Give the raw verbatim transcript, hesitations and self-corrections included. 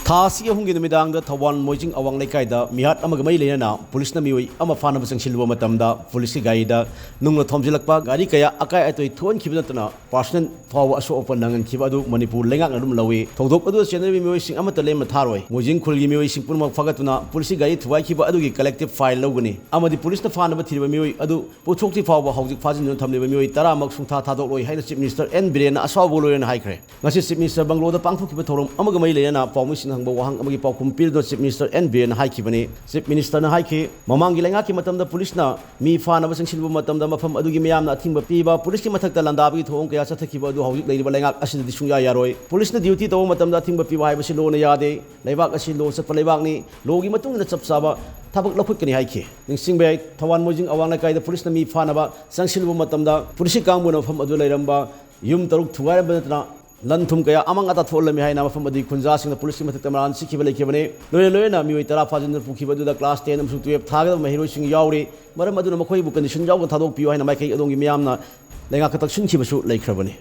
ꯊꯥ ꯑꯁꯤꯒꯤ ꯑꯍꯨꯝꯒꯤ ꯅꯨꯃꯤꯗꯥꯡꯗ ꯊꯧꯕꯥꯜ ꯃꯣꯏꯖꯤꯡ ꯑꯋꯥꯡ ꯂꯩꯀꯥꯏꯗ ꯃꯤꯍꯥꯠ ꯑꯃꯒ ꯃꯔꯤ ꯂꯩꯅꯅ ꯄꯨꯂꯤꯁꯅ ꯃꯤꯑꯣꯏ ꯑꯃ ꯐꯥꯅꯕ ꯆꯪꯁꯤꯜꯂꯨꯕ ꯃꯇꯝꯗ ꯄꯨꯂꯤꯁꯀꯤ ꯒꯥꯔꯤꯗ ꯅꯨꯡꯅ ꯊꯣꯝꯖꯤꯜꯂꯛꯄ, ꯒꯥꯔꯤ ꯀꯌꯥ ꯑꯀꯥꯏ ꯑꯇꯣꯏ ꯊꯣꯛꯍꯟꯈꯤꯕ ꯅꯠꯇꯅ personal ꯐꯥꯎꯕ ꯑꯁꯣꯛ ꯑꯄꯟ ꯅꯪꯍꯟꯈꯤꯕ ꯑꯗꯨ ꯃꯅꯤꯄꯨꯔ ꯂꯩꯉꯥꯛꯅ ꯑꯗꯨꯝ ꯂꯧꯏ꯫ ꯊꯧꯗꯣꯛ ꯑꯗꯨꯗ ꯆꯦꯟꯅꯔꯤꯕ ꯃꯤꯑꯣꯏꯁꯤꯡ ꯑꯃꯠꯇ ꯂꯦꯝꯅ ꯊꯥꯔꯣꯏ꯫ ꯃꯣꯏꯖꯤꯡ ꯈꯨꯜꯒꯤ ꯃꯤꯑꯣꯏꯁꯤꯡ ꯄꯨꯝꯅꯃꯛ ꯐꯥꯒꯠꯇꯨꯅ ꯄꯨꯂꯤꯁꯀꯤ ꯒꯥꯔꯤ ꯊꯨꯒꯥꯏꯈꯤꯕ ꯑꯗꯨꯒꯤ collective file ꯂꯧꯒꯅꯤ ꯑꯃꯗꯤ ꯄꯨꯂꯤꯁꯅ ꯐꯥꯅꯕ ꯊꯤꯔꯤꯕ ꯃꯤꯑꯣꯏ ꯑꯗꯨ ꯄꯨꯊꯣꯛꯇ꯭ꯔꯤ ꯐꯥꯎꯕ ꯍꯧꯖꯤꯛ ꯐꯥꯖꯤꯟꯗꯨꯅ ꯊꯝꯂꯤꯕ ꯃꯤꯑꯣꯏ ꯇꯔꯥꯃꯛ ꯁꯨꯡꯊꯥ ꯊꯥꯗꯣꯛꯂꯣꯏ ꯍꯥꯏꯅ Chief Minister ꯑꯦꯟ ꯕꯤꯔꯦꯟꯅ ꯑꯁꯥꯎꯕ ꯂꯣꯏꯔꯅ ꯍꯥꯏꯈ꯭ꯔꯦ꯫ ꯉꯁꯤ Chief Minister ꯕꯪꯒ꯭ꯂꯣꯗ ꯄꯥꯡꯊꯣꯛꯈꯤꯕ ꯊꯧꯔꯝ ꯑꯃꯒ ꯃꯔꯤ ꯂꯩꯅꯅ ꯄꯥꯎꯃꯤꯁꯤꯡꯅ ꯍꯪꯕ ꯋꯥꯍꯪ ꯑꯃꯒꯤ ꯄꯥꯎꯈꯨꯝ ꯄꯤꯗꯨꯅ Chief Minister ꯑꯦꯟ ꯕꯤꯔꯦꯟꯅ ꯍꯥꯏꯈꯤꯕꯅꯤ꯫ Chief Ministerꯅ ꯍꯥꯏꯈꯤ, ꯃꯃꯥꯡꯒꯤ ꯂꯩꯉꯥꯛꯀꯤ ꯃꯇꯝꯗ ꯄꯨꯂꯤꯁꯅ ꯃꯤ ꯐꯥꯅꯕ ꯆꯪꯁꯤꯜꯂꯨꯕ ꯃꯇꯝꯗ ꯃꯐꯝ ꯑꯗꯨꯒꯤ ꯃꯤꯌꯥꯝꯅ ꯑꯊꯤꯡꯕ ꯄꯤꯕ, ꯄꯨꯂꯤꯁꯀꯤ ꯃꯊꯛꯇ ꯂꯥꯟꯗꯥꯕꯒꯤ ꯊꯧꯑꯣꯡ ꯀꯌꯥ ꯆꯠꯊꯈꯤꯕ ꯑꯗꯨ ꯍꯧꯖꯤꯛ ꯂꯩꯔꯤꯕ ꯂꯩꯉꯥꯛ ꯑꯁꯤꯗꯗꯤ ꯁꯨꯡꯌꯥ ꯌꯥꯔꯣꯏ꯫ ꯄꯨꯂꯤꯁꯅ duty ꯇꯧꯕ ꯃꯇꯝꯗ ꯑꯊꯤꯡꯕ ꯄꯤꯕ ꯍꯥꯏꯕꯁꯤ ꯂꯣꯅ ꯌꯥꯗꯦ꯫ ꯂꯩꯕꯥꯛ ꯑꯁꯤ ꯂꯣ ꯆꯠꯄ ꯂꯩꯕꯥꯛꯅꯤ꯫ ꯂꯣꯒꯤ ꯃꯇꯨꯡ ꯏꯟꯅ ꯆꯞ ꯆꯥꯕ ꯊꯕꯛ ꯂꯧꯈꯠꯀꯅꯤ ꯍꯥꯏꯈꯤ꯫ ꯅꯤꯡꯁꯤꯡꯕ ꯌꯥꯏ, ꯊꯧꯕꯥꯜ ꯃꯣꯏꯖꯤꯡ ꯑꯋꯥꯡ ꯂꯩꯀꯥꯏꯗ ꯄꯨꯂꯤꯁꯅ ꯃꯤ ꯐꯥꯅꯕ ꯆꯪꯁꯤꯜꯂꯨꯕ ꯃꯇꯝꯗ ꯄꯨꯂꯤꯁꯀꯤ ꯀꯥꯡꯕꯨꯅ ꯃꯐꯝ ꯑꯗꯨ ꯂꯩꯔꯝꯕ ꯌꯨꯝ ꯇꯔꯨꯛ ꯊꯨꯒꯥꯏꯔꯝꯕ ꯅꯠꯇꯅ ꯂꯟ ꯊꯨꯝ ꯀꯌꯥ ꯑꯃꯥꯡ ꯑꯇꯥ ꯊꯣꯛꯍꯜꯂꯝꯃꯤ ꯍꯥꯏꯅ ꯃꯐꯝ ꯑꯗꯨꯒꯤ ꯈꯨꯟꯖꯥꯁꯤꯡꯅ ꯄꯨꯂꯤꯁꯀꯤ ꯃꯊꯛꯇ ꯃꯔꯥꯟ ꯁꯤꯈꯤꯕ ꯂꯩꯈꯤꯕꯅꯤ꯫ ꯂꯣꯏꯅ ꯂꯣꯏꯅꯅ ꯃꯤꯑꯣꯏ ꯇꯔꯥ ꯐꯥꯖꯤꯟꯗꯨꯅ ꯄꯨꯈꯤꯕ ꯑꯗꯨꯗ class ten ꯑꯃꯁꯨꯡ twelve ꯊꯥꯒꯗꯕ ꯃꯍꯩꯔꯣꯏꯁꯤꯡ ꯌꯥꯎꯔꯤ꯫ ꯃꯔꯝ ꯑꯗꯨꯅ ꯃꯈꯣꯏꯕꯨ condition ꯌꯥꯎꯅ ꯊꯥꯗꯣꯛꯄꯤꯌꯨ ꯍꯥꯏꯅ ꯃꯥꯏꯀꯩ ꯑꯗꯣꯝꯒꯤ ꯃꯤꯌꯥꯝꯅ ꯂꯩꯉꯥꯛꯇ ꯇꯛꯁꯤꯟꯈꯤꯕꯁꯨ ꯂꯩꯈ꯭ꯔꯕꯅꯤ꯫